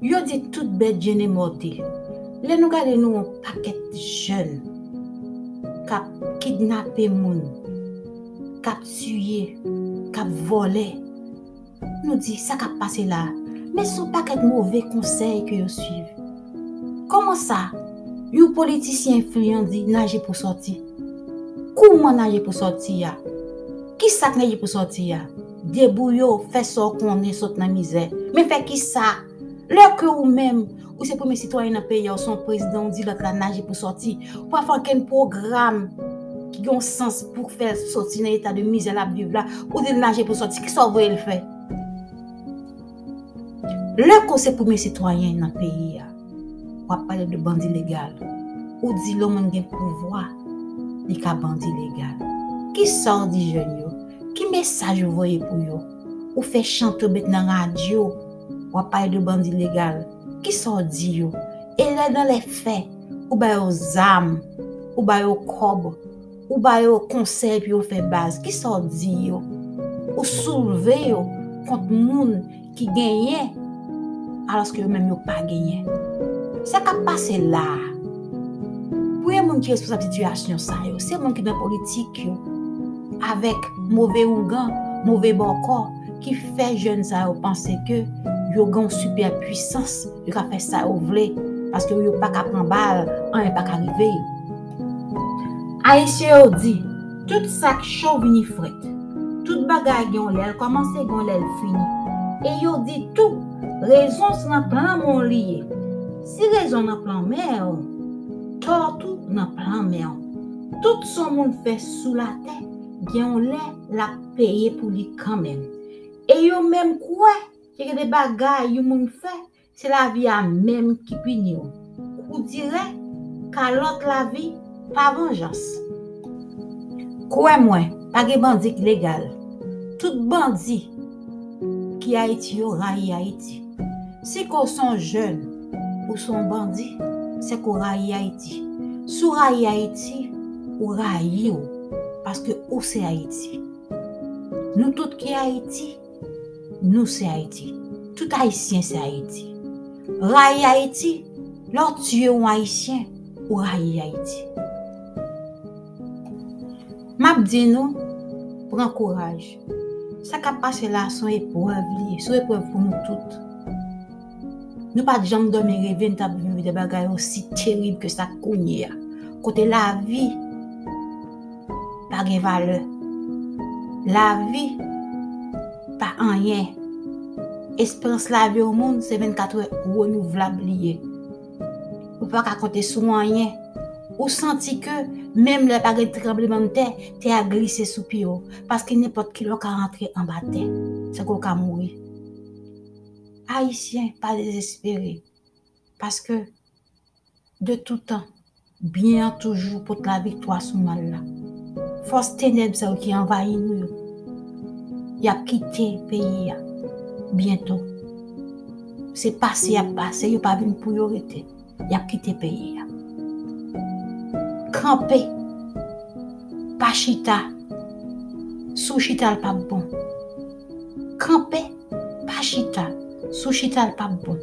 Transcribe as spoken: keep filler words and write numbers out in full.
Yo di tout bèt je ne mòte. Lè nou gade nou yon pakèt jèn k ap kidnape moun, k ap tiye, k ap vòlè, nou di sa k ap pase la a. Men se yon pakèt move konsèy ke yo swiv. Kòman sa, yon politisyen enfliyan di naje pou sòti? Kouman naje pou sòti a? Kisa k naje pou sòti a? Debouye w, fè sa w konnen, sot nan mizè. Men fè kisa? Lè ke ou menm, ou se premye sitwayen nan peyi a, ou se yon prezidan, ou di lòt la naje pou sòti. Ou pa fè okenn pwogram ki gen yon sans pou fè l sòti nan eta de mizè l ap viv la. Ou di l naje pou sòti. Kisa w voye l fè? Lè ke w se premye sitwayen nan peyi a, w ap pale de bandi legal. Ou di lè yon moun gen pouvwa, li ka bandi legal. Kisa w di jèn yo? Ki mesaj ou voye pou yo? Ou fè chante, ou met nan radyo, w ap pale de bandi legal. Kisa w di yo? E lè nan lè fè, ou ba yo zam, ou ba yo kòb, ou ba yo konsèy pou yo fè baz. Kisa w di yo? Ou soulve yo kont moun ki genyen, alòske yo menm yo pa genyen. Sa k ap pase la a, premye moun ki responsab sitiyasyon sa yo, se moun ki nan politik yo, avèk move ougan, move bòkò, ki fè jèn sa yo panse ke yo gen yon sipè pwisans, yo ka fè sa yo vle, paske yo pa ka pran bal, anyen pa ka rive yo. Ayisyen yo di, tout sa k cho vini frèt. Tout bagay gen yon lè l kòmanse, gen yon lè l fini. E yo di tou, rezon se nan plan men w li ye. Si rezon nan plan men w, tò tou nan plan men w. Tout sa yon moun fè sou latè, gen yon lè l ap peye pou li kanmenm. E yo menm kwè ke gen de bagay yon moun fè, se lavi a menm ki pini w. Kou dirèk, kalòt lavi, pa vanjans. Kwè mwen, pa gen bandi k legal. Tout bandi ki Ayiti yo rayi Ayiti. Si ke w se yon jèn, ou se yon bandi, se ke w rayi Ayiti. Si w rayi Ayiti, ou rayi w, paske ou se Ayiti. Nou tout ki Ayiti, nou se Ayiti. Tout Ayisyen se Ayiti. Rayi Ayiti, lè w tiye yon Ayisyen, ou rayi Ayiti. M ap di nou, pran kouraj. Sa k ap pase la a, se yon eprèv li ye, se yon eprèv pou nou tout. Nou pa t janm dòmi reve n t ap viv de bagay osi terib ke sa kounye a. Kote lavi pa gen valè. Lavi pa anyen. Esperans lavi yon moun se vennkat è renouvlab li ye. Ou pa ka konte sou anyen. Ou santi ke menm lè pa gen tranblemanntè, tè a glise sou pye w. Paske nenpòt kilè w ka rantre anba tè. Se ke w ka mouri. Ayisyen, pa dezespere. Paske, de tout tan, byen an toujou pot laviktwa sou mal la. Fòs tenèb sa yo ki anvayi nou yo, y ap kite peyi a byento. Se pase y ap pase, yo pa vin pou yo rete. Y ap kite peyi a. Kanpe, pa chita. Si w chita, l p ap bon. Kanpe, pa chita. Si w chita, l p ap bon.